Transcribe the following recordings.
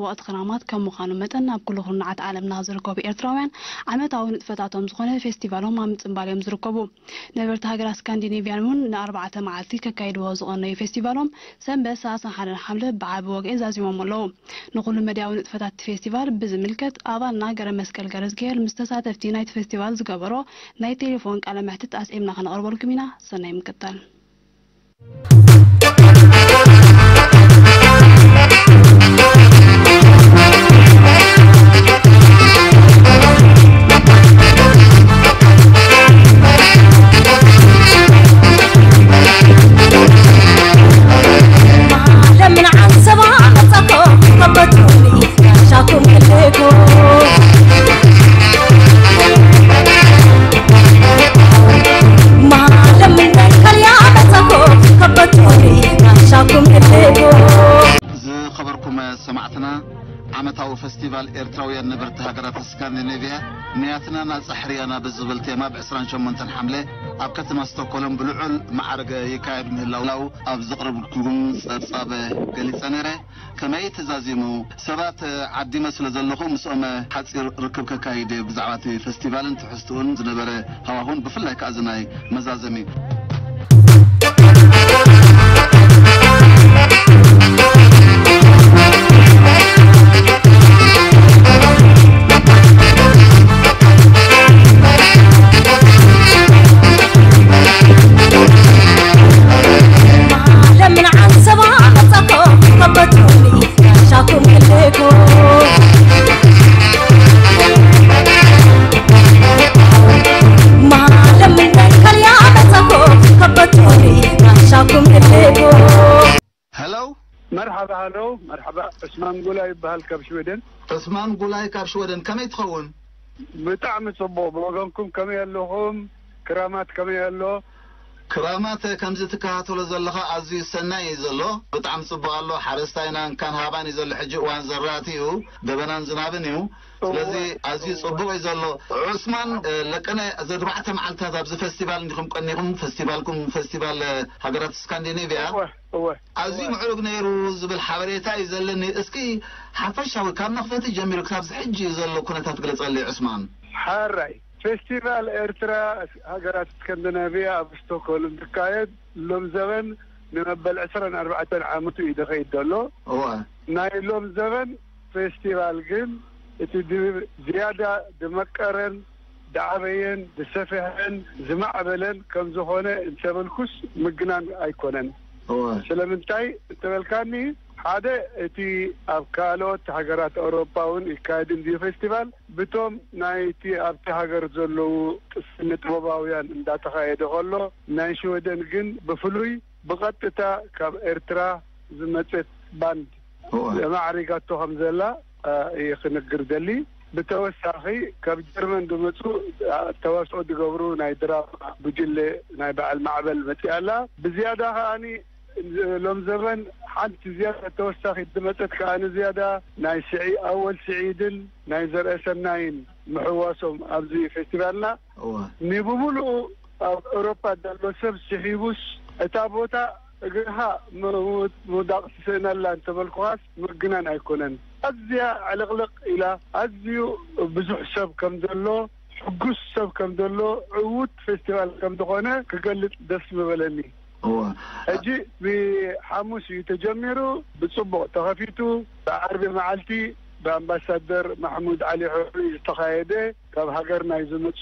ወቕቲ ክራማት ከም ምዃኑ መጠን፣ ኣብ ኩሉ ኩርናዓት ዓለምና ዝርከቡ ኤርትራውያን ዓመታዊ ንጥፈታቶም ዝኾነ ፌስቲቫሎም ኣብ ምጽንባል እዮም ዝርከቡ። ነበርቲ ሃገራት ስካንዲኔቭያን እውን ንኣርባዕተ መዓልቲ ከካይድዎ ዝቐነዩ ፌስቲቫሎም ሰንበት ሰላሳን ሓደን ሓምለ ብዓቢ ወግዒ ዛዚሞም ኣለዉ። ንኹሉ መድያዊ ንጥፈታት እቲ ፌስቲቫል ብዝምልከት ኣባልና ገረመስቀል ገረዝግሄር ምስ ተሳተፍቲ ናይቲ ፌስቲቫል ዝገበሮ ናይ ቴሌፎን ቃለ መሕትት ኣስዒብና ከነቕርበልኩም ኢና። ሰናይ ምክታል። ዝኸበርኩም ሰማዕትና፣ ዓመታዊ ፈስቲቫል ኤርትራውያን ነበርቲ ሃገራት ስካንዲኔቭያ፣ ንያትና ናጻ ሕርያና ብዝብል ቴማ፣ ብ ዕስራን ሸሞንተን ሓምለ ኣብ ከተማ ስቶኮሎም ብልዑል መዓርገ ይካየድ ምህላው ኣብ ዘቕረብኩልኩም ጸብጻብ ገሊጸ ነይረ። ከመይ ተዛዚሙ? ሰባት ዓዲመ ስለ ዘለኹ፣ ምስኦም ሓጺር ርክብ ከካይድ እየ፣ ብዛዕባ እቲ ፈስቲቫልን ትሕዝትኡን ዝነበረ ሃዋሁን፣ ብፍላይ ከኣ እዚ ናይ መዛዘሚ። ሄሎ። መርሓባ ሄሎ። መርሓባ። ዑስማን ጉላይ ይበሃል ካብ ሽወደን። ዑስማን ጉላይ ካብ ሽወደን። ከመይ ትኸውን? ብጣዕሚ ጽቡቕ። ብወገንኩም ከመይ ኣለኹም? ክራማት ከመይ ኣሎ? ክራማት ከምዚ ትከታተሎ ዘለኻ ኣዝዩ ሰናይ እዩ ዘሎ። ብጣዕሚ ጽቡቕ ኣሎ። ሓረስታይና እንካን ሃባን እዩ ዘሎ። ሕጂ እዋን ዘራእቲ እዩ። ደበናን ዝናብን እዩ። ስለዚ ኣዝዩ ጽቡቕ እዩ ዘሎ። ዑስማን ለቀነ ዘድባዕተ መዓልታት ኣብዚ ፈስቲቫል እንዲኹም ቀኒኹም። ፈስቲቫልኩም ፈስቲቫል ሃገራት ስካንዲኔቭያ። እወ እወ። ኣዝዩ ምዕሩግ ነይሩ ዝብል ሓበሬታ እዩ ዘለኒ። እስኪ ሓፈሻዊ ካብ መኽፈቲ ጀሚሩ ክሳብ ሕጂ ዘሎ ኩነታት ግለጸለይ ዑስማን። ሓራይ ፌስቲቫል ኤርትራ ሃገራት ስካንዲናቪያ ኣብ ስቶክሆልም ዝካየድ ሎም ዘበን ንመበል ዕስራን ኣርባዕተን ዓመቱ እዩ ዝኸይድ ዘሎ። እወ። ናይ ሎም ዘበን ፌስቲቫል ግን እቲ ዝያዳ ዝመቀረን ዝዓበየን ዝሰፍሐን ዝማዕበለን ከም ዝኾነ እንተበልኩስ ምግናን ኣይኮነን። እወ። ስለምንታይ እንተበልካኒ፣ ሓደ እቲ ኣብ ካልኦት ሃገራት ኣውሮፓ እውን ይካየድ እንድዩ ፌስቲቫል፣ ብቶም ናይቲ ኣብቲ ሃገር ዘለዉ ስነ ጥበባውያን እንዳተኻየደ ከሎ፣ ናይ ሽወደን ግን ብፍሉይ ብቐጥታ ካብ ኤርትራ ዝመጸት ባንድ ዘማዕሪጋቶ ከም ዘላ እየ ክነግር ደሊ። ብተወሳኺ ካብ ጀርመን ዝመጹ ተዋስኦ ዝገብሩ ናይ ድራማ ጉጅለ ናይ በዓል ማዕበል መጺኣ ኣላ። ብዝያዳ ከኣኒ ሎም ዘበን ሓንቲ ዝያዳ ተወሳኺት ዝመጸት ከኣኒ ዝያዳ ናይ ስዒ ኣወል ስዒድን ናይ ዘርአ ሰናይን ምሕዋሶም ኣብዚ ፌስቲቫልና እወ። ንብምሉኡ ኣብ ኤውሮፓ ዘሎ ሰብ ስሒቡስ እታ ቦታ እግርኻ ምውዳቕ ትስእነላ እንተበልኩኻስ ምግናን ኣይኮነን። ኣዝያ ዕልቕልቕ ኢላ ኣዝዩ ብዙሕ ሰብ ከም ዘሎ ሕጉስ ሰብ ከም ዘሎ ዕዉት ፌስቲቫል ከም ዝኾነ ክገልጽ ደስ ምበለኒ። እወ። ሕጂ ብሓሙስ እዩ ተጀሚሩ ብጽቡቕ ተኸፊቱ ብዓርቢ መዓልቲ ብኣምባሳደር ማሕሙድ ዓሊ ሕሩይ ዝተኻየደ ካብ ሃገር ናይ ዝመጹ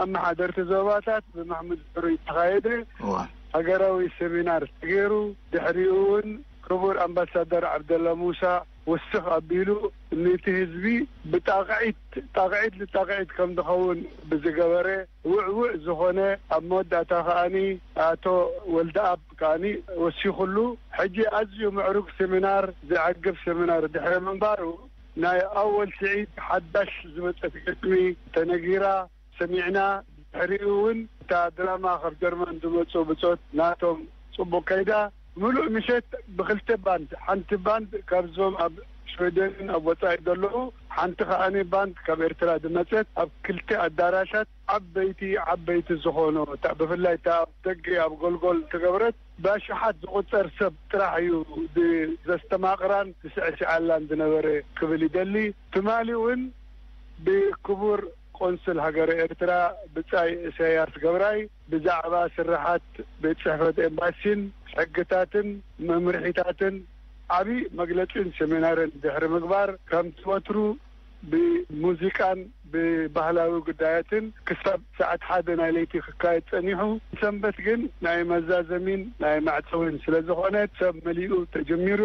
ኣመሓደርቲ ዞባታት ብማሕሙድ ሕሩይ ዝተኻየደ እወ። ሃገራዊ ሰሚናር ተገይሩ ድሕሪኡ እውን ክቡር ኣምባሳደር ዓብደላ ሙሳ ውስኽ ኣቢሉ ነቲ ህዝቢ ብጣቕዒት ጣቕዒት ንጣቕዒት ከም ዝኸውን ብዝገበረ ውዕውዕ ዝኾነ ኣብ መወዳእታ ከኣኒ ኣቶ ወልደኣብ ከኣኒ ወሲኹሉ ሕጂ ኣዝዩ ምዕሩግ ሴሚናር ዘዕግብ ሴሚናር ድሕሪ ምንባሩ ናይ ኣወል ስዒድ ሓዳሽ ዝመጸት ግጥሚ ተነጊራ ሰሚዕና ድሕሪኡ እውን እታ ድራማ ካብ ጀርመን ዝመጹ ብጾት ናቶም ጽቡቅ ከይዳ ምሉእ ምሸት ብክልተ ባንድ ሓንቲ ባንድ ካብዞም ኣብ ሽወደንን ኣብ ወጻኢ ዘለዉ ሓንቲ ከኣኒ ባንድ ካብ ኤርትራ ዝመጸት ኣብ ክልተ ኣዳራሻት ዓበይቲ ዓበይቲ ዝኾኑ፣ እታ ብፍላይ እታ ኣብ ደገ ኣብ ጎልጎል ተገብረት ብኣሽሓት ዝቑጸር ሰብ ጥራሕ እዩ ዝ-፣ ዘስተማቕራን ዝስዕስዓላን ዝነበረ ክብል ይደሊ። ትማሊ እውን ብክቡር ቆንስል ሃገረ ኤርትራ ብጻይ ኢሳያስ ገብራይ ብዛዕባ ስራሓት ቤት ጽሕፈት ኤምባሲን ሕግታትን መምርሒታትን ዓቢ መግለጺን ሰሚናርን ድሕሪ ምግባር፣ ከምቲ ወትሩ ብሙዚቃን ብባህላዊ ጉዳያትን ክሳብ ሰዓት ሓደ ናይ ለይቲ ክካየድ ጸኒሑ። ሰንበት ግን ናይ መዛዘሚን ናይ መዕጸዊን ስለ ዝኾነ ሰብ መሊኡ ተጀሚሩ።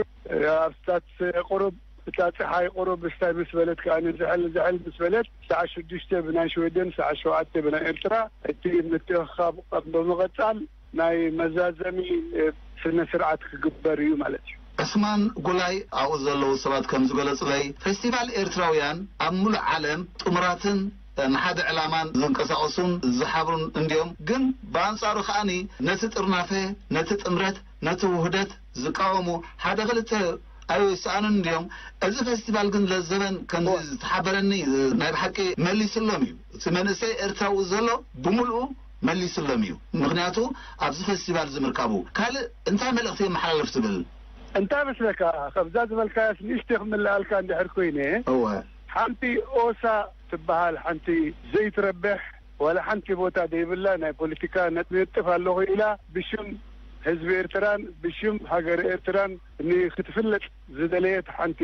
ኣብ ስታት ቁሩብ እታ ጸሓይ ቁሩብ ስታይ ምስ በለት ከኣ ዝሕል ዝሕል ምስ በለት ሰዓት ሽዱሽተ ብናይ ሽወደን፣ ሰዓት ሸውዓተ ብናይ ኤርትራ እቲ ምትእኽኻብ ከም ብምቕጻል ናይ መዛዘሚ፣ እ፣ ስነ ስርዓት ክግበር እዩ ማለት እዩ። ዕስማን ጉላይ ኣብኡ ዘለዉ ሰባት ከም ዝገለጹለይ፣ ፌስቲቫል ኤርትራውያን ኣብ ሙሉእ ዓለም ጥሙራትን፣ እ፣ ንሓደ ዕላማን ዝንቀሳቐሱን ዝሓብሩን እንድዮም። ግን ብኣንጻሩ ከኣኒ ነቲ ጥርናፈ፣ ነቲ ጥምረት፣ ነቲ ውህደት ዝቃወሙ ሓደ ክልተ ኣይወስኣኑን እንድዮም። እዚ ፌስቲቫል ግን ለዘበን ከም ኦ። ዝተሓበረኒ ናይ ብሓቂ መሊስሎም እዩ። እቲ መንእሰይ ኤርትራዊ ዘሎ ብምልኡ መሊስሎም እዩ። ምኽንያቱ ኣብዚ ፌስቲቫል እዚ ምርካቡ። ካልእ እንታይ መልእኽቲ የመሓላልፍ ትብል? እንታይ መስለካ፣ ካብዛ ዝበልካያስ ንእሽተይ ክምልኣልካ እንድሕር ኮይነ፣ እወ። ሓንቲ ኦሳ ትበሃል፣ ሓንቲ ዘይትረብሕ፣ ዋላ ሓንቲ ቦታ ዘይብላ ናይ ፖለቲካ ነጥቢ ነጥፍ ኣለኹ ኢላ ብሽም ህዝቢ ኤርትራን ብሽም ሃገር ኤርትራን ንክትፍለጥ ዝደለየት ሓንቲ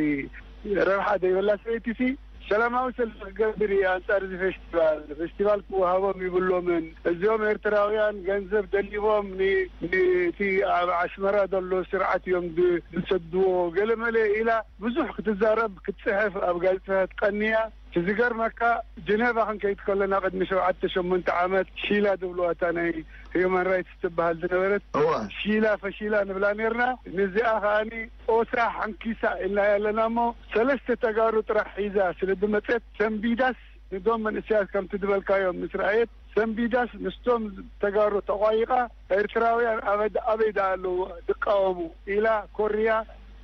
ረብሓ ዘይብላ ሰበይቲ ሲ ሰላማዊ ሰልፊ ክገብር እየ ኣንጻር እዚ ፌስቲቫል። ፌስቲቫል ክወሃቦም ይብሎምን። እዚኦም ኤርትራውያን ገንዘብ ደሊቦም ን-፣ ንቲ ኣብ ኣስመራ ዘሎ ስርዓት እዮም ዝ-፣ ዝሰድዎ ገለመለ ኢላ ብዙሕ ክትዛረብ ክትጽሕፍ ኣብ ጋዜጣታት ቀንያ። እቲ ዝገርመካ ጀኔቫ ክንከይድ ከለና ቅድሚ ሸውዓተ ሸሞንተ ዓመት ሺላ ዝብልዋ እታ ናይ ሂዩማን ራይትስ ትበሃል ዝነበረት እወ። ሺላ ፈሺላ ንብላ ነርና። ንዚኣ ከኣኒ ኦሳ ሓንኪሳ ኢልና ኣለና እሞ ሰለስተ ተጋሩ ጥራሕ ሒዛ ስለ ዝመጸት ሰንቢዳስ ንዞም መንእሰያት ከምቲ ዝበልካዮም ምስ ረኣየት ሰንቢዳስ ምስቶም ተጋሩ ተቋይቓ ኤርትራውያን ኣበ-፣ ኣበይ ደኣ ኣለዉ ዝቃወሙ ኢላ ኮርያ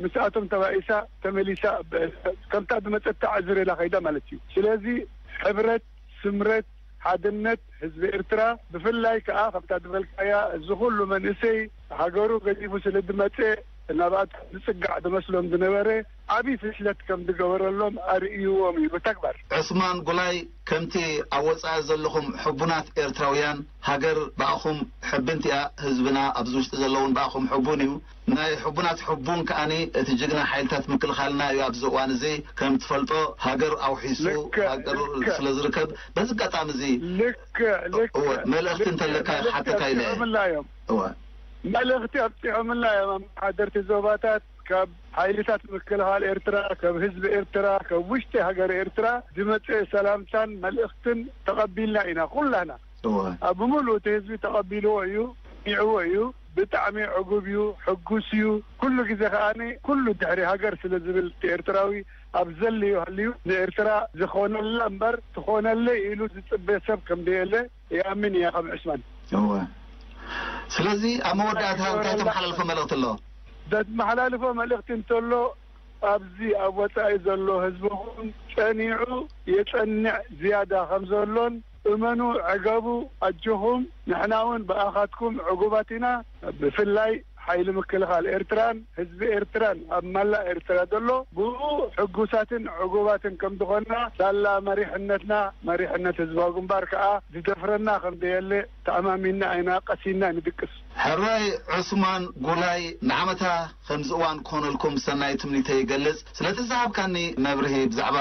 ምስኣቶም ተባኢሳ ተመሊሳ ብ-፣ ከምታ ዝመጸት ተዓዝር ኢላ ከይዳ ማለት እዩ። ስለዚ ሕብረት፣ ስምረት፣ ሓድነት ህዝቢ ኤርትራ ብፍላይ ከኣ ከምታ ዝበልካያ እዚ ኩሉ መንእሰይ ሃገሩ ገዲፉ ስለ ዝመጸ ናብኣቶም ዝጽጋዕ ዝመስሎም ዝነበረ ዓቢ ፍሽለት ከም ዝገበረሎም ኣርእይዎም እዩ ብተግባር። ዕስማን ጉላይ፣ ከምቲ ኣብ ወጻኢ ዘለኹም ሕቡናት ኤርትራውያን፣ ሃገር ብኣኹም ሕብንቲ'ያ፣ ህዝብና ኣብዚ ውሽጢ ዘለውን ብኣኹም ሕቡን እዩ። ናይ ሕቡናት ሕቡን ከኣኒ እቲ ጅግና ሓይልታት ምክልኻልና እዩ። ኣብዚ እዋን እዚ ከም ትፈልጦ ሃገር ኣውሒሱ ልክዕ፣ ሃገር ልክዕ። ስለ ዝርከብ በዚ ኣጋጣሚ እዚ ልክዕ፣ ልክዕ፣ እወ፣ መልእኽቲ ልክዕ። እንተለካ መልእኽቲ ክሓተካ ኢለ። ኣብጺሖምልና እዮም። እወ። መልእኽቲ ኣብጺሖምልና እዮም ኣመሓደርቲ ዞባታት። ካብ ሓይልታት ምክልኻል ኤርትራ፣ ካብ ህዝቢ ኤርትራ፣ ካብ ውሽጢ ሃገር ኤርትራ ዝመጸ ሰላምታን መልእኽትን ተቐቢልና ኢና ኩላህና። እወ። ኣብ ብምሉእ እቲ ህዝቢ ተቐቢልዎ እዩ፣ ሚዕዎ እዩ፣ ብጣዕሚ ዕጉብ እዩ፣ ሕጉስ እዩ። ኩሉ ግዜ ከኣ ኩሉ ድሕሪ ሃገር ስለ ዝብል እቲ ኤርትራዊ ኣብ ዘልዩ ሃልዩ ንኤርትራ ዝኾነላ እምበር ትኾነለይ ኢሉ ዝጽበ ሰብ ከም ዘየለ ይኣምን እየ ከም ዕስማን። እወ። ስለዚ ኣብ መወዳእታ እንታይ ተመሓላልፎ መልእኽቲ ኣሎ? ዘመሓላልፎ መልእኽቲ እንተሎ ኣብዚ ኣብ ወጻኢ ዘሎ ህዝብኹም ጸኒዑ የጸንዕ ዝያዳ ከም ዘሎን እመኑ፣ ዕገቡ፣ ኣጆኹም፣ ንሕና እውን ብኣኻትኩም ዕጉባት ኢና። ብፍላይ ሓይሊ ምክልኻል ኤርትራን ህዝቢ ኤርትራን ኣብ መላእ ኤርትራ ዘሎ ብኡ ሕጉሳትን ዕጉባትን ከም ዝኾንና ሳላ መሪሕነትና መሪሕነት ህዝባዊ ግንባር ከኣ ዝደፍረና ከም ዘየለ ተኣማሚንና ኢና ቀሲንና ንድቅስ። ሕራይ ዑስማን ጉላይ፣ ንዓመታ ከምዚ እዋን ክኾነልኩም ሰናይ ትምኒተይ ይገልጽ። ስለቲ ዝሃብካኒ መብርሂ ብዛዕባ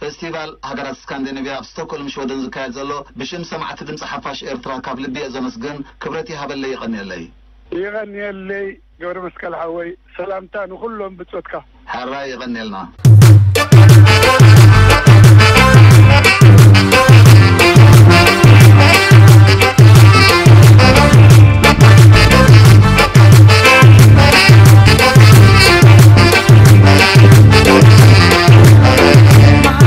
ፈስቲቫል ሃገራት ስካንዲኔቭያ ኣብ ስቶክሆልም ሽወደን ዝካየድ ዘሎ ብሽም ሰማዕቲ ድምጺ ሓፋሽ ኤርትራ ካብ ልቢ እየ ዘመስግን። ክብረት ይሃበለይ፣ የቐንየለይ። የቐንየለይ ገብረ መስቀል ሓወይ፣ ሰላምታ ንኹሎም ብጾትካ። ሕራይ የቐንየልና።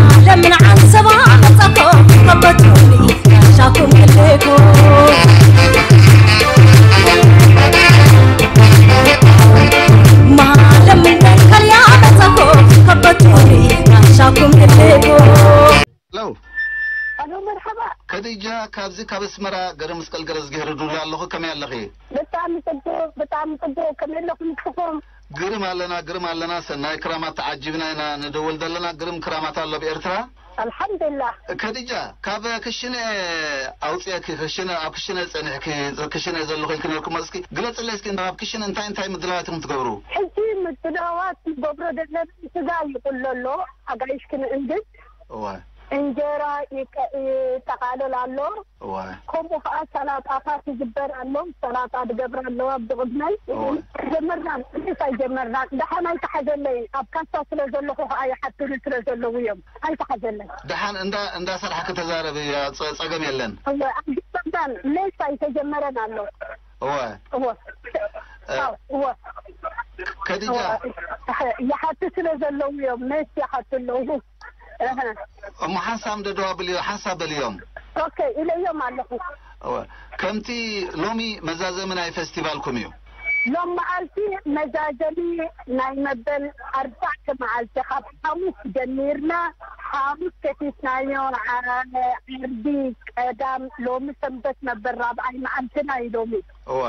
ዓለምን ዓሰባ መጻኮ ከበቱኒ ሻኩም ክልኮ ማለምን ደንከልያ መጻኮ ከበቱ ካብዚ ካብ ኣስመራ ገረ መስቀል ገረ ዝገህር ዱላ ኣለኹ። ከመይ ኣለኺ? ብጣዕሚ ጽቡቕ፣ ብጣዕሚ ጽቡቕ። ከመይ ኣለኹም ንስኹም? ግርም ኣለና፣ ግርም ኣለና። ሰናይ ክራማት ተዓጂብና ኢና ንደውል ዘለና። ግርም ክራማት ኣሎ ኣብ ኤርትራ። ኣልሓምዱሊላህ። ከዲጃ፣ ካብ ክሽነ ኣውፅአኪ፣ ክሽነ፣ ኣብ ክሽነ ፀኒሕኪ፣ ክሽነ ዘለኹ ኢልኪ ነርኩሞ። እስኪ ግለፅለይ እስኪ፣ ኣብ ክሽነ እንታይ እንታይ ምድላዋት ኢኹም ትገብሩ? ሕጂ ምድላዋት ንገብሮ ዘለና፣ ስጋ ይቁሎ ኣሎ፣ ኣጋይሽ ክንእንግድ፣ እወ። እንጀራ ይቀ- ይጠቃለል ኣሎ። እወ። ከምኡ ከዓ ሰላጣታት ይግበር ኣሎ። ሰላጣ ዝገብር ኣለዋ ብቅድመይ። እወ። ጀመርና፣ ምሳይ ጀመርና። ደሓን ኣይተሓዘለይ። ኣብ ካሳ ስለ ዘለኹ ከዓ ይሓትሉ ስለ ዘለዉ እዮም። ኣይተሓዘለይ። ደሓን እንዳ እንዳሰራሕኪ ተዛረቢ፣ ያ፣ ጸ- ጸገም የለን። እወ፣ ኣይተጀመርናን። ሜስ ኣይተጀመረን ኣሎ። እወ። እወ። እ፣ እወ። ከዲጃ። እወ። ይሓቱ ስለ ዘለዉ እዮም። ሜስ ይሓቱ ኣለዉ። እህ። እሞ ሓንሳብ እንደ ደዋብልዮ ሓንሳብ በልዮም። ኦኬ ኢለዮም ኣለኹ። እወ፣ ከምቲ ሎሚ መዛዘሚ ናይ ፈስቲቫልኩም እዩ። ሎም መዓልቲ መዛዘሚ ናይ መበል ኣርባዕተ መዓልቲ፣ ካብ ሓሙስ ጀሚርና፣ ሓሙስ ከፊትናዮ፣ ዓ- ዓርቢ፣ ቀዳም፣ ሎሚ ሰንበት መበል ራብዓይ መዓልትና እዩ ሎሚ። እወ።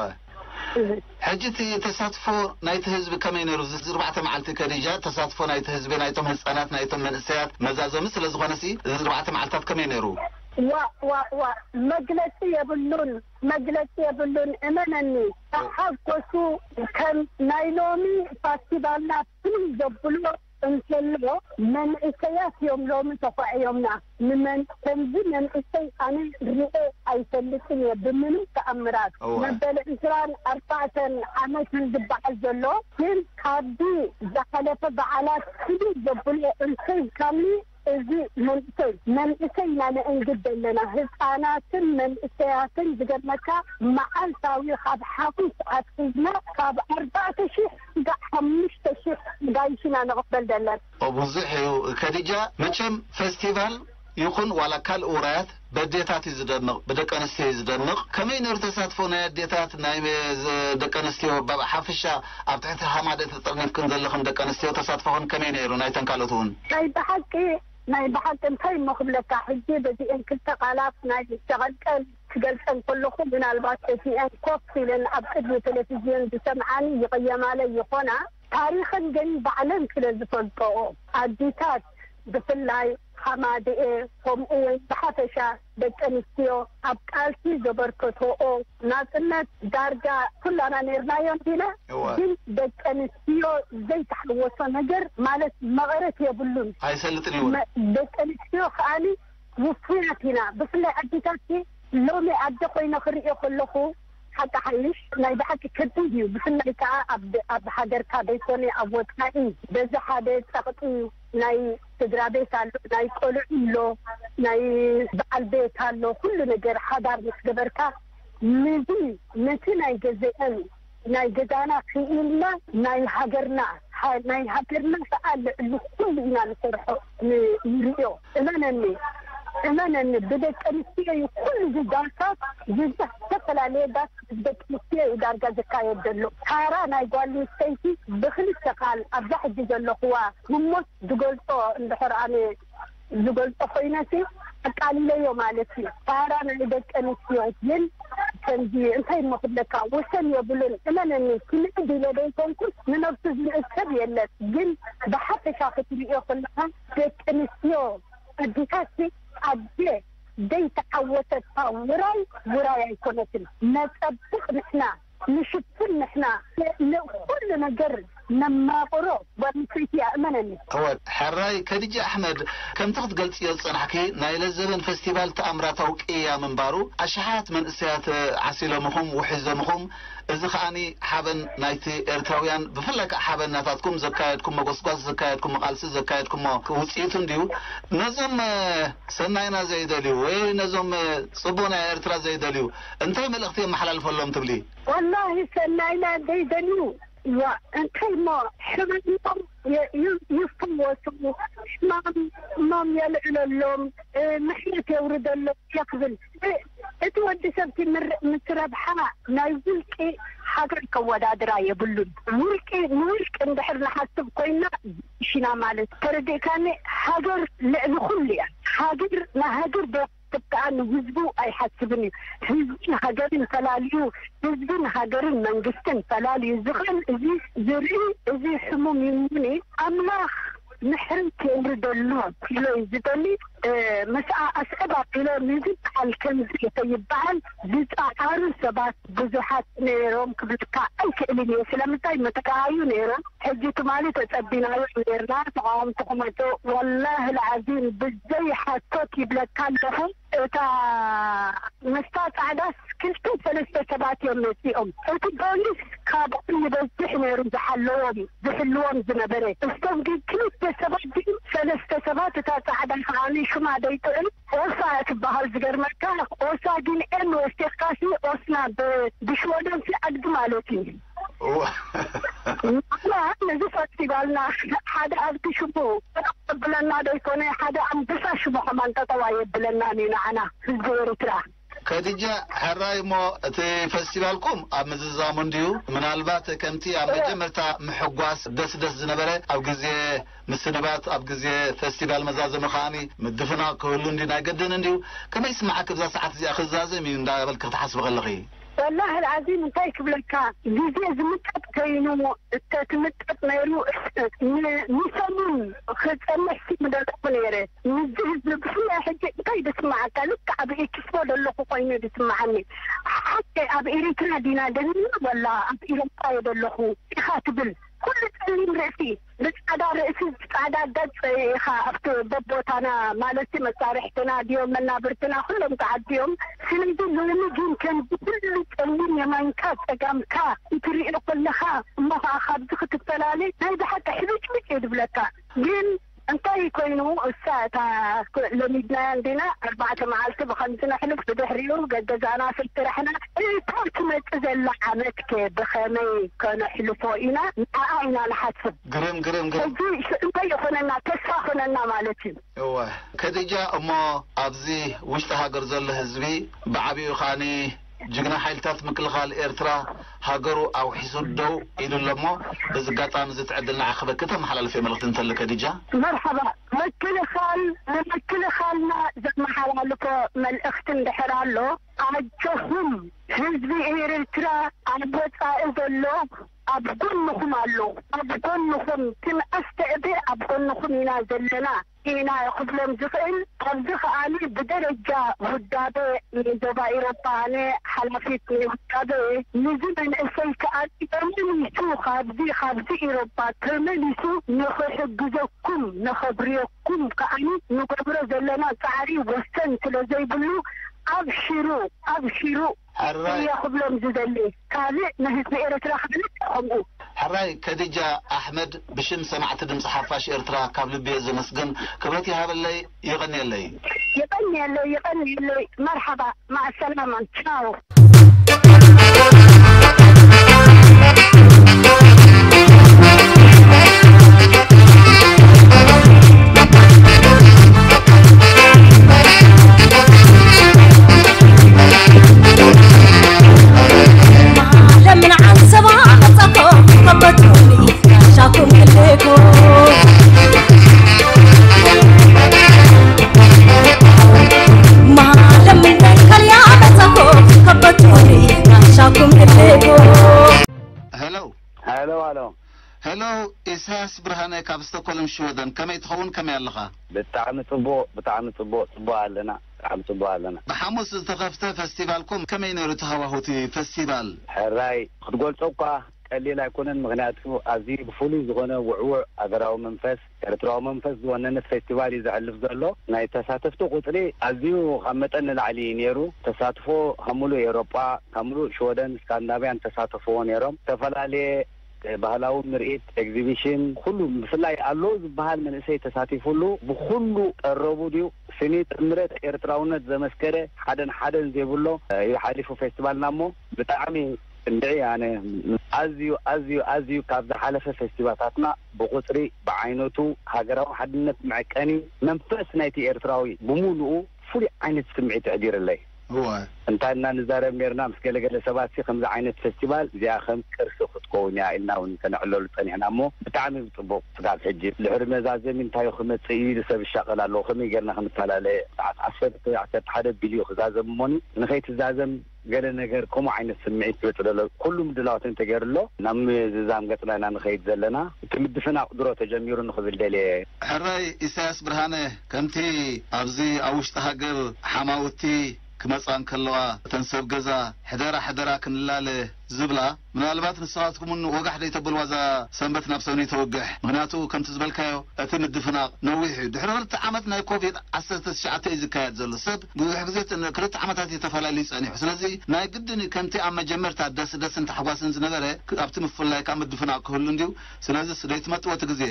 እህ። ሕጂ እቲ ተሳትፎ ናይቲ ህዝቢ ከመይ ነይሩ? እዚ ኣርባዕተ መዓልቲ ከዲጃ፣ ተሳትፎ ናይቲ ህዝቢ፣ ናይቶም ህፃናት፣ ናይቶም መንእሰያት መዛዘሚ ስለ ዝኾነ ሲ፣ እዚ ኣርባዕተ መዓልታት ከመይ ነይሩ? ዋ ዋ ዋ፣ መግለፂ የብሉን፣ መግለፂ የብሉን። እመነኒ፣ ተሓጎሱ። ከም ናይ ሎሚ ፋስቲቫልና ፍልይ ዘብሎ እንተሎ፣ መንእሰያት እዮም ሎሚ ተኳዕዮምና። ንመን ከምዚ መንእሰይ ኣነ ርኤ ኣይፈልጥን እየ ብምንም ተኣምራት። እወ። መበል ዕስራን ኣርባዕተን ዓመት እዩ ዝበዓል ዘሎ፣ ግን ካብዚ ዝሓለፈ በዓላት ፍልይ ዘብሎ እንተይልካኒ፣ እዚ መንእሰይ፣ መንእሰይ ኢና ነእንግድ ዘለና። ህፃናትን መንእሰያትን ዝገርመካ፣ መዓልታዊ ካብ ሓሙስ ኣትሒዝና ካብ ኣርባዕተ ሺሕ ክሳዕ ሓሙሽተ ሺሕ ጋይሽ ኢና ንቕበል ዘለና። ኦ፣ ብዙሕ እዩ። ከዲጃ፣ መቸም ፈስቲቫል ይኹን ዋላ ካልእ ውራያት በዴታት እዩ ዝደምቕ፣ ብደቂ ኣንስትዮ እዩ ዝደምቕ። ከመይ ነይሩ ተሳትፎ ናይ ኣዴታት፣ ናይ መ- ዝ- ደቂ ኣንስትዮ ብ- ሓፈሻ ኣብ ትሕቲ ሃማደት ተጠርኒፍክን ዘለኽን ደቂ ኣንስትዮ ተሳትፎኽን ከመይ ነይሩ? ናይተን ካልኦት እውን? ናይ ብሓቂ፣ ናይ ብሓቂ እንታይ እሞ ክብለካ፣ ሕጂ በዚኤን ክልተ ቃላት ናይ ሸቐልቀል ክገልጸን ከለኹ፣ ምናልባት እቲኤን ኮፍ ኢለን ኣብ ቅድሚ ቴሌቪዝዮን ዝሰምዓኒ ይቕየማለይ ይኾና። ታሪኽን ግን ባዕለን ስለ ዝፈልጠኦ፣ ኣዲታት ብፍላይ ሃማደኤ፣ ከምኡ እውን ብሓፈሻ ደቂ ኣንስትዮ ኣብ ቃልሲ ዘበርከትኦ ናጽነት ዳርጋ ኩላና ነይርናዮ እንዲና። እወ። ግን ደቂ ኣንስትዮ ዘይተሓወሶ ነገር ማለት መቐረት የብሉን። ኣይሰልጥን ይብሉ። መ- ደቂ ኣንስትዮ ከኣኒ ውፉያት ኢና። ብፍላይ ኣዲታት ሎሚ ኣደ ኮይነ ክርእዮ ከለኹ ሓቂ ሓይሽ ናይ ብሓቂ ከቢድ እዩ። ብፍላይ ከዓ ኣብ ኣብ ሃገርካ ዘይኮነ ኣብ ወፃኢ በዚ ሓደ ፀቕጢ ናይ ስድራ ቤት ኣሎ፣ ናይ ቆልዑ ኣሎ፣ ናይ በዓል ቤት ኣሎ። ኩሉ ነገር ሓዳር ምስ ገበርካ፣ ንዚ ነቲ ናይ ገዘአን ናይ ገዛና ክኢልና ናይ ሃገርና፣ ሃ- ናይ ሃገርና ከዓ ልዕሊ ኩሉ ኢና ንሰርሖ፣ ን- ንርእዮ። እመነኒ፣ እመነኒ፣ ብደቂ ኣንስትዮ እዩ ኩሉ እዚ ዳንሳት፣ እዚ ዝተፈላለየ ዳንሳት ብደቂ ኣንስትዮ እዩ ዳርጋ ዝካየድ ዘሎ። ታራ ናይ ጓል ኣንስተይቲ ብክልተ ቃል ኣብዛ ሕጂ ዘለኹዋ ህሞት ዝገልጾ እንድሕር ኣነ ዝገልጾ ኮይነሲ ኣቃሊለዮ ማለት እዩ። ታራ ናይ ደቂ ኣንስትዮ ግን ከምዚ እንታይ እሞ ክብለካ ወሰን የብሉን። እመነኒ ክልዕድ ኢለ ዘይኮንኩስ ንነብሱ ዝንእድ ሰብ የለን። ግን ብሓፈሻ ክትርእዮ ከለካ ደቂ ኣንስትዮ ኣዴታትሲ ኣደ ዘይተዓወተታ ውራይ ውራይ ኣይኮነትን። ነጸብቕ ንሕና ንሽፍን ንሕና ንኩሉ ነገር ነማቕሮ ጓል ኣንስተይቲ እያ፣ እመነኒ። እወ፣ ሕራይ ከድጂ ኣሕመድ፣ ከምቲ ክትገልጽዮ ዝጸናሕኪ፣ ናይ ለዘበን ፈስቲቫል ተኣምራታዊ ቅያ ምንባሩ፣ ኣሽሓት መንእሰያት ዓሲሎምኹም፣ ውሒዞምኹም፣ እዚ ከኣኒ ሓበን ናይቲ ኤርትራውያን፣ ብፍላይ ከኣ ሓበን ናታትኩም ዘካየድኩሞ ጎስጓስ፣ ዘካየድኩሞ ቃልሲ፣ ዘካየድኩሞ ውጽኢቱ እንድዩ። ነዞም፣ እ፣ ሰናይና ዘይደልዩ ወይ ነዞም፣ እ፣ ጽቡቕ ናይ ኤርትራ ዘይደልዩ እንታይ መልእኽቲ የመሓላልፈሎም ትብሊ? ወላሂ ሰናይና ዘይደልዩ፣ ዋ፣ እንታይ እሞ ሕማሞም የ-፣ ዩ-፣ ይፈወሱ፣ ሕማሞም የልዕለሎም፣ እ፣ ምሕረት የውርደሎም እየ ክብል። እ፣ እቲ ወዲ ሰብ እቲ ምር-፣ ምስ ረብሓ ናይ ውልቂ ሃገር ከወዳድራ የብሉን። ውልቂ ንውልቂ እንድሕር ንሓስብ ኮይና ሽና ማለት ተረዲእካኒ፣ ሃገር ልዕሊ ኩሉ እያ። ሃገር ንሃገር ዶ ክሓስብ ከኣ ንህዝቡ ኣይሓስብን እዩ። ህዝብን ሃገርን ፈላልዩ፣ ህዝብን ሃገርን መንግስትን ፈላልዩ ዝኽእል፣ እዚ ዝርኢ፣ እዚ ሕሙም ይሙኒ። ኣምላኽ ምሕረት የውርደሉ ኢሎ እዩ ዝደሊ። ምስኣ ኣስዕብ ኣቢለ ንዝበሃል ከምዚ ከይበሃል ዝጸዓሩ ሰባት ብዙሓት ነይሮም ክብልካ ኣይክእልን እየ። ስለምንታይ? ምትካኣዩ ነይሮም። ሕጂ ትማሊ ተጸቢናዮም ነይርና፣ ተቓወምቲ ክመጹ። ወላሂ ልዓዚም ብዘይ ሓሶት ይብለካ ኣለኹ፣ እታ ምስታ ጻዕዳስ ክልተ ሰለስተ ሰባት እዮም መጺኦም። እቲ ፖሊስ ካብኦም ይበዝሕ ነይሩ ዝሓለዎም፣ ዝሕልዎም ዝነበረ። እቶም ግን ክልተ ሰባት ድዩ ሰለስተ ሰባት፣ እታ ጻዕዳ ከዓኒ ሽማ ደይጥዕም ኦሳ ትበሃል። ዝገርመካ ኦሳ ግን ኤም ወሲኽካሲ ኦስና ብ-፣ ብሽወደንሲ ኣድጊ ማለት እዩ። እዋ። ንሕና ነዚ ፈስቲቫልና ሓደ ኣብቲ ሽሙ ጠጠው የብለና ዶ ይኮነ? ሓደ ኣንበሳ ሽሙ ከማን ጠጠው ኣየብለናን እዩ ንዓና ህዝቢ ኤርትራ። ከዲጃ፣ ሕራይ እሞ እቲ ፈስቲቫልኩም ኣብ ምዝዛሙ እንድዩ። ምናልባት ከምቲ ኣብ መጀመርታ ምሕጓስ ደስ ደስ ዝነበረ ኣብ ግዜ ምስንባት፣ ኣብ ግዜ ፈስቲቫል መዛዘሚ ከኣኒ ምድፍናቕ ክህሉ እንድዩ ናይ ገድን እንድዩ። ከመይ ይስምዓኪ ብዛ ሰዓት እዚኣ ክዛዘም እዩ እንዳበልኪ ክትሓስቢ ከለኺ? ወላሂ ኣልዓዚም እንታይ ክብለካ፣ ግዜ ዝምጠጥ ከይኑ፣ እተ ትምጠጥ ነይሩ ን-፣ ንሰሙን ክጸንሕ ሲ ምደለኹ ነይረ። ምስዚ ህዝቢ ብፍላይ ሕጂ እንታይ ዝስምዓካ? ልክዕ ኣብ ኤክስፖ ዘለኹ ኮይኑ ዝስምዓኒ። ሓቂ ኣብ ኤሪትራ ዲና ደሊና ወላ ኣብ ኤሮጳ እየ ዘለኹ ኢኻ ትብል። ኩሉ ጸሊም ርእሲ፣ ብጻዕዳ ርእሲ፣ ጻዕዳ ገጽ ኢኻ ኣብቲ በቦታና፣ ማለትሲ መሳርሕትና ድዮም መናብርትና ኩሎም ተዓዲዮም። ስለዚ ሎሚ ግን ከምዚ ኩሉ ጸሊም የማንካ ጸጋምካ እትርእዮ ከለኻ፣ እሞ ኸኣ ካብዚ ክትፈላለ ናይ ብሓቂ ሕብጭብጭ እዩ ዝብለካ። ግን እንታይ ኮይኑ እሳ እታ ለሚድናያ እንዲና ኣርባዕተ መዓልቲ ብኸምዚ ነሕልፍ ብድሕሪኡ ገገዛና ስልትራሕና እታ ትመጽእ ዘላ ዓመት ከ ብኸመይ ከነሕልፎ ኢና ንዓኣ ኢና ንሓስብ። ግርም ግርም ግርም። ሕጂ እንታይ ይኾነና ተስፋ ኾነና ማለት እዩ። እወ ከዲጃ እሞ ኣብዚ ውሽጢ ሃገር ዘሎ ህዝቢ ብዓቢኡ ኻኒ ጅግና ሓይልታት ምክልኻል ኤርትራ ሃገሩ ኣውሒሱ ደው ኢሉ ኣሎ እሞ በዚ ኣጋጣሚ እዚ ትዕድል ንዓኺ ክበኪ ተመሓላልፊ መልእኽቲ እንተልከ ዲጃ? መርሓባ። ምክልኻል፣ ንምክልኻልና ዘመሓላልፎ መልእኽቲ እንድሕር ኣሎ፣ ኣጆኹም ህዝቢ ኤርትራ ኣብ ወጻኢ ዘሎ ኣብ ጎንኹም ኣሎ። ኣብ ጎንኹም ትንኣስተዕቢ ኣብ ጎንኹም ኢና ዘለና። ኢና ክብሎም ዝኽእል። ኣብዚ ከኣኒ ብደረጃ ውዳበ ንዞባ ኢሮፓ ኣነ ሓላፊት ናይ ውዳበ ንዚ መንእሰይ ከኣ ተመሊሱ ካብዚ ካብዚ ኢሮፓ ተመሊሱ ንኽሕግዘኩም ንኸብርየኩም ከኣኒ ንገብሮ ዘለና ጻዕሪ ወሰን ስለ ዘይብሉ ኣብሽሩ ኣብሽሩ ሕራይ እየ ክብሎም ዝደሊ። ካልእ ንህዝቢ ኤርትራ ክብል ከምኡ። ሕራይ ከዲጃ ኣሕመድ ብሽም ሰማዕቲ ድምፂ ሓፋሽ ኤርትራ ካብ ልቢ እየ ዘመስግን። ክብረት ይሃበለይ። የቐንየለይ። የቐንየለይ፣ የቐንየለይ። መርሓባ፣ ማዕሰላማ፣ ቻው። ሄሎ። ሄሎ፣ ሄሎ። ሄሎ፣ ኢሳያስ ብርሃነ ካብ ስቶኮልም ሽወደን፣ ከመይ ትኸውን? ከመይ ኣለኻ? ብጣዕሚ ጽቡቕ፣ ብጣዕሚ ጽቡቕ፣ ጽቡቕ ኣለና፣ ብጣዕሚ ጽቡቕ ኣለና። ብሓሙስ ዝተኸፍተ ፈስቲቫልኩም ከመይ ነይሩ እቲ ሃዋሁ እቲ ፈስቲቫል? ሕራይ ክትገልጾ እኳ ቀሊል ኣይኮነን፣ ምኽንያቱ ኣዝዩ ብፍሉይ ዝኾነ ውዕዉዕ ሃገራዊ መንፈስ፣ ኤርትራዊ መንፈስ ዝወነነ ፈስቲቫል እዩ ዘሕልፍ ዘሎ። ናይ ተሳተፍቲ ቁጽሪ ኣዝዩ ካብ መጠን ንላዕሊ እዩ ነይሩ። ተሳትፎ ካብ ምሉእ ኤውሮጳ፣ ካብ ምሉእ ሽወደን፣ ስካንዲናቭያን ተሳተፍዎ ነይሮም። ዝተፈላለየ ባህላዊ ምርኢት፣ ኤግዚቢሽን፣ ኩሉ ብፍላይ ኣሎ ዝበሃል መንእሰይ ተሳቲፉሉ። ብኩሉ ቀረቡ ድዩ ስኒ ጥምረት ኤርትራውነት ዘመስከረ ሓደን ሓደን ዘይብሎ እዩ ሓሊፉ ፌስቲቫልና። እሞ ብጣዕሚ እንድዒ ኣነ ኣዝዩ ኣዝዩ ኣዝዩ ካብ ዝሓለፈ ፌስቲቫታትና ብቁጽሪ ብዓይነቱ ሃገራዊ ሓድነት መዐቀኒ መንፈስ ናይቲ ኤርትራዊ ብምሉኡ ፍሉይ ዓይነት ስምዒት ኣሕዲርለይ። እወ። እንታይ እና ንዛረብ ነርና ምስ ገለገለ ሰባት ሲ ከምዚ ዓይነት ፈስቲቫል እዚኣ ከም ቅርሲ ክትከውን እያ ኢልና እውን ከነዕለሉ ጸኒሕና እሞ ብጣዕሚ ብጽቡቕ። ስጋብ ሕጂ ድሕሪ መዛዘሚ እንታይ እዩ ክመጽእ እዩ ኢሉ ሰብ ይሻቐል ኣለዎ። ከመይ ጌርና ክንፈላለ ሰዓት ዓሰርተ ዓሰርተ ሓደ ቢልዩ ክዛዘም እሞኒ ንኸይትዛዘም ገለ ነገር ከምኡ ዓይነት ስምዒት ይወጽእ ዘሎ። ኩሉ ምድላዋት እንተገይሩ ኣሎ ናብ ምዝዛም ገጽና ኢና ንኸይድ ዘለና። እቲ ምድፍናቕ ድሮ ተጀሚሩ ንኽብል ደልየ። ሕራይ ኢሳያስ ብርሃነ፣ ከምቲ ኣብዚ ኣብ ውሽጢ ሃገር ሓማውቲ ክመጻ እንከለዋ እተን ሰብ ገዛ ሕደራ ሕደራ ክንላለ ዝብላ፣ ምናልባት ንስኻትኩም እውን ወጋሕ ደይተብልዋ እዛ ሰንበት ናብ ሰኑይ ተወግሕ። ምኽንያቱ ከምቲ ዝበልካዮ እቲ ምድፍናቕ ነዊሕ እዩ። ድሕሪ ክልተ ዓመት ናይ ኮቪድ ዓሰርተ ትሽዓተ እዩ ዝካየድ ዘሎ። ሰብ ብዙሕ ግዜ ን-፣ ክልተ ዓመታት እዩ ተፈላልዩ ጸኒሑ። ስለዚ ናይ ግድን እዩ ከምቲ ኣብ መጀመርታ ደስ ደስን ታሕጓስን ዝነበረ ክ-፣ ኣብቲ ምፍልላይ ካብ ምድፍናቕ ክህሉ እንድዩ። ስለዚ ደይትመጥዎ እቲ ግዜ።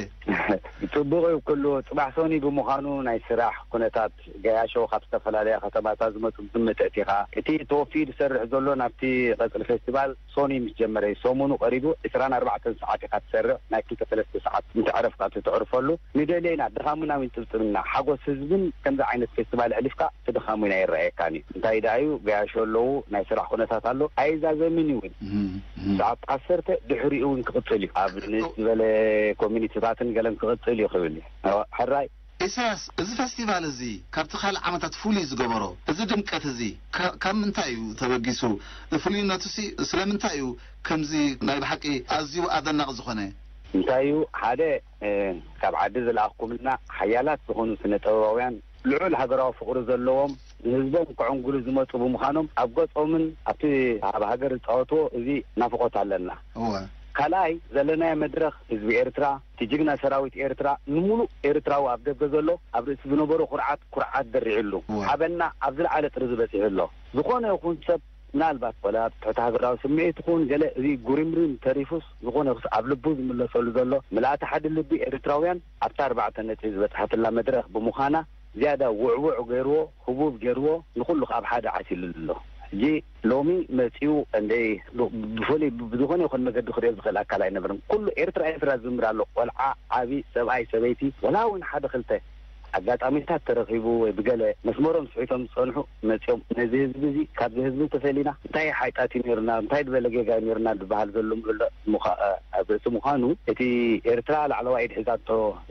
ጽቡቕ እዩ ክህልዎ። ጽባሕ ሰኑይ ብምዃኑ ናይ ስራሕ ኩነታት ገያሾ ካብ ዝተፈላለያ ከተማታት ዝመጹ ብምትእቲኻ እቲ ተወፊዩ ዝሰርሕ ዘሎ ናብቲ ቀጽሪ ፌስቲቫል ሶኒ ምስ ጀመረ እዩ። ሰሙኑ ቀሪቡ ዕስራን ኣርባዕተን ሰዓት ኢኻ ትሰርሕ። ናይ ክልተ ሰለስተ ሰዓት እንተ ዕረፍካ እተዕርፈሉ ንደልዮ ኢና። ድኻሙና እውን ጥብጥብና ሓጎስ ህዝብን ከምዚ ዓይነት ፌስቲቫል ኣሕሊፍካ እቲ ድኻሙ ኢና ይረኣየካን እዩ። እንታይ ደኣ እዩ ገያሾ ኣለዉ፣ ናይ ስራሕ ኩነታት ኣሎ፣ ኣይዛዘምን እዩ እውን። እም፣ እም። ሰዓት ዓሰርተ ድሕሪኡ እውን ክቕጽል እዩ። ኣብ ንእስ ዝበለ ኮሚኒቲታትን ገለን ክቕጽል እዩ ክብል እዩ። ሕራይ። ኢሳያስ፣ እዚ ፈስቲቫል እዚ ካብቲ ካልእ ዓመታት ፍሉይ ዝገበሮ፣ እዚ ድምቀት እዚ ካ-፣ ካብ ምንታይ እዩ ተበጊሱ? ፍሉይነቱሲ ስለምንታይ እዩ ከምዚ ናይ ብሓቂ ኣዝዩ ኣደናቂ ዝኾነ? እንታይ እዩ? ሓደ፣ እ፣ ካብ ዓዲ ዝለኣኽኩምልና ሓያላት ዝኾኑ ስነ ጥበባውያን ልዑል ሃገራዊ ፍቕሪ ዘለዎም ንህዝቦም ከዕንግሉ ዝመጹ ብምዃኖም ኣብ ገጾምን ኣብቲ ኣብ ሃገር ዝጻወትዎ እዚ ናፍቖት ኣለና። እወ። ካልኣይ ዘለናዮ መድረኽ ህዝቢ ኤርትራ፣ እቲ ጅግና ሰራዊት ኤርትራ ንምሉእ ኤርትራዊ ኣብ ደገ ዘሎ ኣብ ርእሲ ዝነበሮ ኩርዓት ኩርዓት ደሪዕሉ። እወ። ሓበንና ኣብ ዝለዓለ ጥርዚ በጺሑ ኣሎ። ዝኾነ ይኹን ሰብ ምናልባት ወላ ኣብ ትሕቲ ሃገራዊ ስምዒት ይኹን ገለ እዚ ጉሪምሪም ተሪፉስ ዝኾነ ይኹንስ ኣብ ልቡ ዝምለሰሉ ዘሎ ምልኣተ ሓደ ልቢ ኤርትራውያን ኣብታ ኣርባዕተ ነጥቢ ዝበጽሓትላ መድረኽ ብምዃና ዝያዳ ውዕውዕ ገይርዎ፣ ህቡብ ገይርዎ፣ ንኹሉ ካብ ሓደ ዓሲሉ ኣሎ። ሕጂ ሎሚ መጺኡ እንደይ ብ-፣ ብፍሉይ ብ-፣ ብዝኾነ ይኹን መገዲ ክሪኦ ዝኽእል ኣካል ኣይነበረን። ኩሉ ኤርትራ ኤርትራ ዝዝምር ኣሎ። ቆልዓ፣ ዓቢ፣ ሰብኣይ፣ ሰበይቲ፣ ወላ እውን ሓደ ክልተ ኣጋጣሚታት ተረኺቡ ወይ ብገለ መስመሮም ስሒቶም ዝጸንሑ መጺኦም ነዚ ህዝቢ እዚ ካብዚ ህዝቢ ተፈሊና እንታይ ሓይጣት እዩ ነይሩና፣ እንታይ ዝበለ ጌጋ እዩ ነይሩና ዝበሃል ዘሎ ምእሎ ምዃ-፣ ኣብ ርእሲ ምዃኑ እቲ ኤርትራ ላዕለዋይ ኢድ ሒዛቶ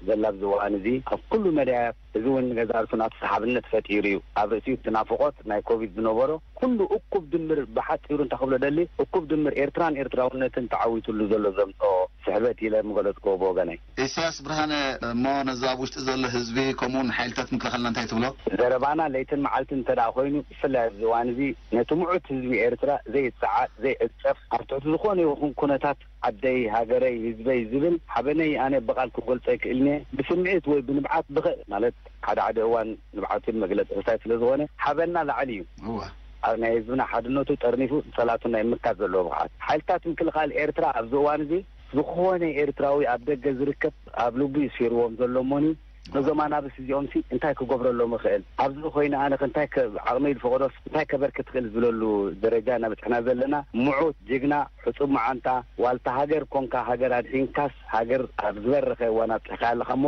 ዘላ ኣብዚ እዋን እዚ ኣብ ኩሉ መዳያት እዚ እውን ገዛ ርእሱ ናቱ ሰሓብነት ፈጢሩ እዩ። ኣብ ርእሲኡ እቲ ናፍቖት ናይ ኮቪድ ዝነበሮ ኩሉ እኩብ ድምር ብሓጺሩ እንታይ ክብሎ ደሊ እኩብ ድምር ኤርትራን ኤርትራውነትን ተዓዊቱሉ ዘሎ ዘምጽኦ ስሕበት ኢለ ምገለጽክዎ ብወገነይ። ኢሳያስ ብርሃነ፣ እሞ ነዚ ኣብ ውሽጢ ዘሎ ህዝቢ ከምኡውን ሓይልታት ምክልኻልና እንታይ ትብሎ? ዘረባና ለይትን መዓልትን እንተ ደኣ ኮይኑ ብፍላይ ኣብዚ እዋን እዚ ነቲ ምዑት ህዝቢ ኤርትራ ዘይጸዓድ ዘይዕጸፍ ኣብ ትሕቲ ዝኾነ ይኹን ኩነታት ዓደይ ሃገረይ ህዝበይ ዝብል ሓበነይ ኣነ ብቓል ክገልጾ ኣይክእልን እየ። ብስምዒት ወይ ብንብዓት ብኸ ማለት ሓደ ሓደ እዋን ንብዓትን መግለጺ ሕሳይ ስለ ዝኾነ ሓበንና ላዕሊ እዩ። እወ። ኣብ ናይ ህዝብና ሓድነቱ ጠርኒፉ ጸላቱ ናይ ምካት ዘለዎ ብቕዓት ሓይልታት ምክልኻል ኤርትራ ኣብዚ እዋን እዚ ዝኾነ ኤርትራዊ ኣብ ደገ ዝርከብ ኣብ ልቡ እዩ ስፊርዎም ዘሎ እሞኒ ነዞም ኣናብስ እዚኦም ሲ እንታይ ክገብረሎም እኽእል ኣብዚ ኮይኑ ኣነ እንታይ ዓቕመይ ዝፈቕዶስ እንታይ ከበርክት ክእል ዝብለሉ ደረጃ እናበፅሕና ዘለና ምዑት ጅግና ሕፁብ መዓንጣ ዋልታ ሃገር ኮንካ ሃገር ኣድሒንካስ ሃገር ኣብ ዝበረኸ እዋን ኣብፅሕካ ኣለኻ እሞ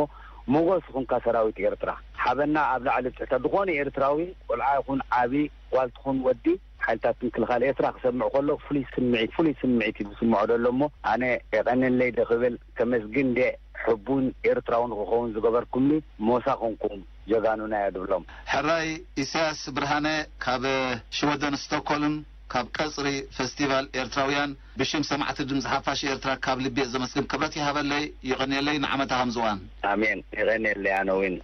ሞጎስ ይኹንካ ሰራዊት ኤርትራ ሓበና ኣብ ላዕሊ ብፅሕታ ዝኾነ ኤርትራዊ ቆልዓ ይኹን ዓቢ ጓል ትኹን ወዲ ሓይልታት ምክልኻል ኤርትራ ክሰምዕ ከሎ ፍሉይ ስምዒት ፍሉይ ስምዒት እዩ ዝስምዖ ዘሎ እሞ ኣነ የቐንለይ ዶ ክብል ከመስግን ደ ሕቡን ኤርትራዊ ንክኸውን ዝገበርኩምኒ ሞሳ ኮንኩም ጀጋኑና እያ ድብሎም። ሕራይ ኢሳያስ ብርሃነ ካብ ሽወደን ስቶክሆልም ካብ ቀጽሪ ፈስቲቫል ኤርትራውያን ብሽም ሰማዕቲ ድምፂ ሓፋሽ ኤርትራ ካብ ልቢ እየ ዘመስግን። ክብረት ይሃበለይ፣ ይቐንየለይ ንዓመታ ከምዝዋን። ኣሜን። ይቐንየለይ ኣነ እውን።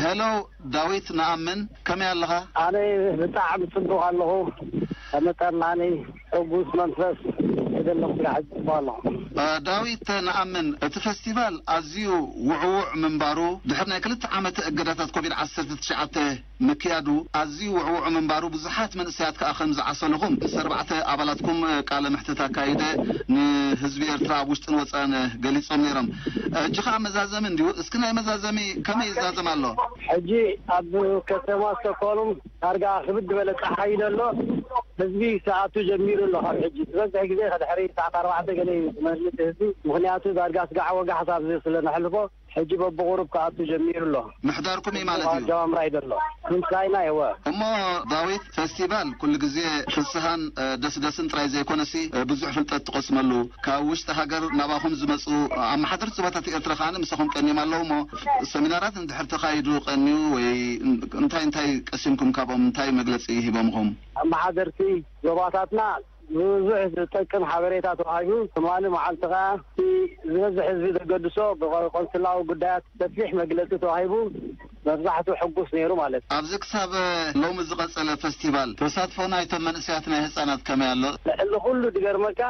ሄሎ ዳዊት ነኣምን፣ ከመይ ኣለኻ? ኣነ ብጣዕሚ ጽቡቕ ኣለኹ። ከመጠናኒ ሕጉስ መንፈስ የደለኹ ስራሕ ይጽበ ኣለኹ። ዳዊት፣ ንኣምን እቲ ፈስቲቫል ኣዝዩ ውዕውዕ ምንባሩ፣ ድሕሪ ናይ ክልተ ዓመት እገዳታት ኮቪድ ዓሰርተ ትሽዓተ ምክያዱ ኣዝዩ ውዕውዕ ምንባሩ፣ ብዙሓት መንእሰያት ከኣ ከም ዝዓሰልኹም ምስ ኣርባዕተ ኣባላትኩም ቃለ መሕትት ኣካይደ፣ ንህዝቢ ኤርትራ ኣብ ውሽጥን ወጻእን ገሊጾም ነይሮም። ሕጂ ከኣ መዛዘሚ እንድዩ። እስኪ ናይ መዛዘሚ ከመይ ይዛዘም ኣሎ? ሕጂ ኣብ ከተማ ስቶክሆልም ዳርጋ ክብድ ዝበለ ጸሓይ እዩ ዘሎ። ህዝቢ ክኣቱ ጀሚሩ ኣሎ። ካብ ሕጂ ዝበዝሕ ግዜ ከድሕሪ ሰዓት ኣርባዕተ ገለ እዩ ዝመልጥ ህዝቢ። ምኽንያቱ ዳርጋ ስጋዕ ወጋሕ ሳብ ስለ ነሕልፎ፣ ሕጂ በብቑሩብ ክኣቱ ጀሚሩ ኣሎ። ምሕዳርኩም እዩ ማለት እዩ። ኣጀማምራ እዩ ዘሎ። ምሳይና እወ። እሞ ዳዊት፣ ፈስቲቫል ኩሉ ግዜ ፍስሃን፣ እ፣ ደስደስን ጥራይ ዘይኮነሲ፣ እ፣ ብዙሕ ፍልጠት ትቐስመሉ፣ ካብ ውሽጢ ሃገር ናባኹም ዝመጹ ኣመሓደርቲ ዞባታት ኤርትራ ከኣ ምሳኹም ቀንዮም ኣለዉ እሞ፣ ሰሚናራት እንድሕር ተኻይዱ ቀንዩ ወይ እንታይ እንታይ ቀሲምኩም ካብኦም፣ እንታይ መግለጺ ሂቦምኹም? ኣመሓደርቲ ዞባታትና ብዙሕ ዝጠቅም ሓበሬታ ተዋሂቡ። ትማሊ መዓልቲ ከኣ እቲ ዝበዝሕ ህዝቢ ዘገድሶ ብቆንስላዊ ጉዳያት ሰፊሕ መግለጺ ተዋሂቡ። መብዛሕትኡ ሕጉስ ነይሩ ማለት እዩ። ኣብዚ ክሳብ ሎሚ ዝቐጸለ ፈስቲቫል ተሳትፎ ናይቶም መንእሰያት ናይ ህጻናት ከመይ ኣሎ? ልዕሊ ኩሉ ዝገርመካ፣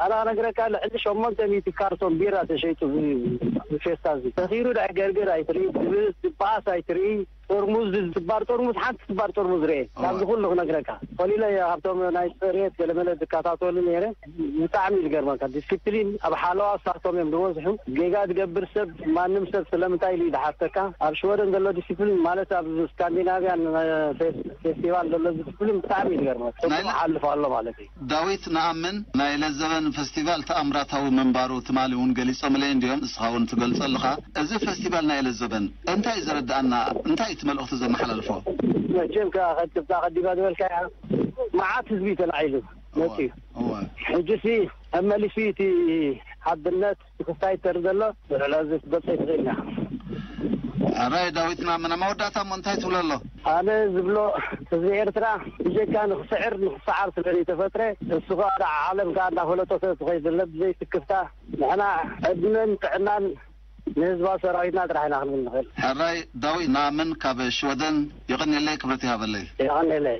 ኣነ ክነግረካ፣ ልዕሊ ሸሞንተ ሚእቲ ካርቶን ቢራ ተሸይጡ፣ እዚ ፌስታ እዚ። ሰኺሩ ድሕር ገርገር ኣይትርኢ፣ ድብስ ድበኣስ ኣይትርኢ። ጥርሙዝ፣ ስባር ጥርሙዝ፣ ሓንቲ ስባር ጥርሙዝ ርኤ። እወ። ካብዚ ኩሉ ክነግረካ፣ ኮሊለ እየ ካብቶም ናይ ጽሬት ገለመለ ዝከታተሉ ነይረ። ብጣዕሚ እዩ ዝገርመካ። ዲስፕሊን ኣብ ሓለዋ እሳቶም እዮም ዝበዝሑ። ጌጋ ዝገብር ሰብ፣ ማንም ሰብ ስለምንታይ ኢሉ እዩ ዝሓተካ? ኣብ ሽወደን ዘሎ ዲስፕሊን ማለት ኣብ ስካንዲናቪያን፣ እ፣ ፌስ-፣ ፌስቲቫል ዘሎ ዲስፕሊን ብጣዕሚ እዩ ዝገርመካ። ናይ ጽቡቕ ሓልፍ ኣሎ ማለት እዩ። ዳዊት፣ ንኣምን ናይ ለዘበን ፈስቲቫል ተኣምራታዊ ምንባሩ ትማሊ እውን ገሊጾምለይ እንድዮም፣ ንስኻ እውን ትገልጾ ኣለኻ። እዚ ፈስቲቫል ናይ ለዘበን እንታይ እዩ ዘረድኣና? እንታይ እዩ እቲ መልእኽቲ ዘመሓላልፎ? መቸም ከ-፣ ከ-፣ ካብታ ቀዲማ ዝበልካያ መዓት ህዝቢ ተላዒሉ እወ፣ መጺኡ። እወ። ሕጂሲ መመሊሱ እቲ ሓድነት ክስታይ ተር ዘሎ ልዕሊ እዚ ክትገልጾ ኣይትኽእልን ኢኻ። ሕራይ ዳዊትና፣ መን-፣ ኣብ መወዳእታ እሞ እንታይ ትብሎ ኣሎ? ኣነ ዝብሎ ህዝቢ ኤርትራ ብጀካ ንኽስዕር ንኽሰዓር ስለ ዘይተፈጥረ፣ እሱ ከኣ ደዓ ዓለም ከኣ እንዳፈለጦ ስለ ትኸይድ ዘለ ብዘይ ስክፍታ፣ ንሕና ዕድመን ጥዕናን ንህዝባዊ ሰራዊትና ጥራሕ ኢና ክንብል ንኽእል። ሕራይ ዳዊት ንኣምን ካብ ሽወደን፣ የቐንየለይ፣ ክብረት ይሃበለይ። የቐንየለይ።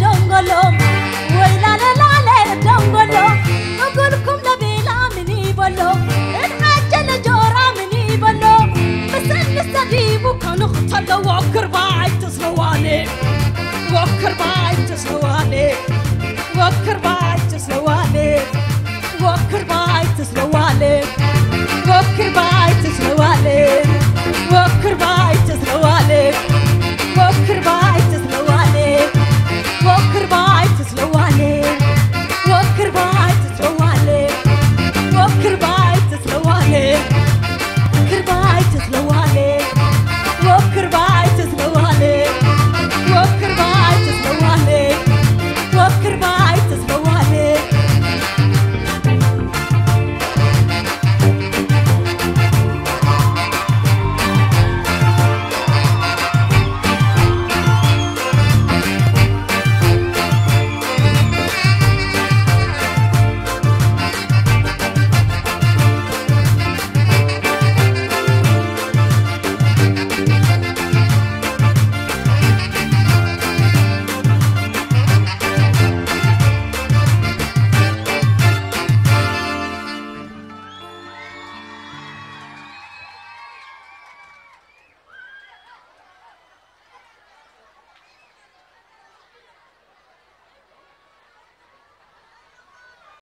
ደንጎሎ ወይ ላለላለ ደንጎሎ እጉልኩም ለቤላ ምን ይበሎ እድሓጀ ለጆራ ምን ይበሎ ብሰኒ ሰዲቡ ከንኽተሎ ወክርባይ ትስለዋሌ ወክርባይ ትስለዋሌ ወክርባይ ትስለዋሌ ወክርባይ ትስለዋሌ ወክርባይ ትስለዋሌ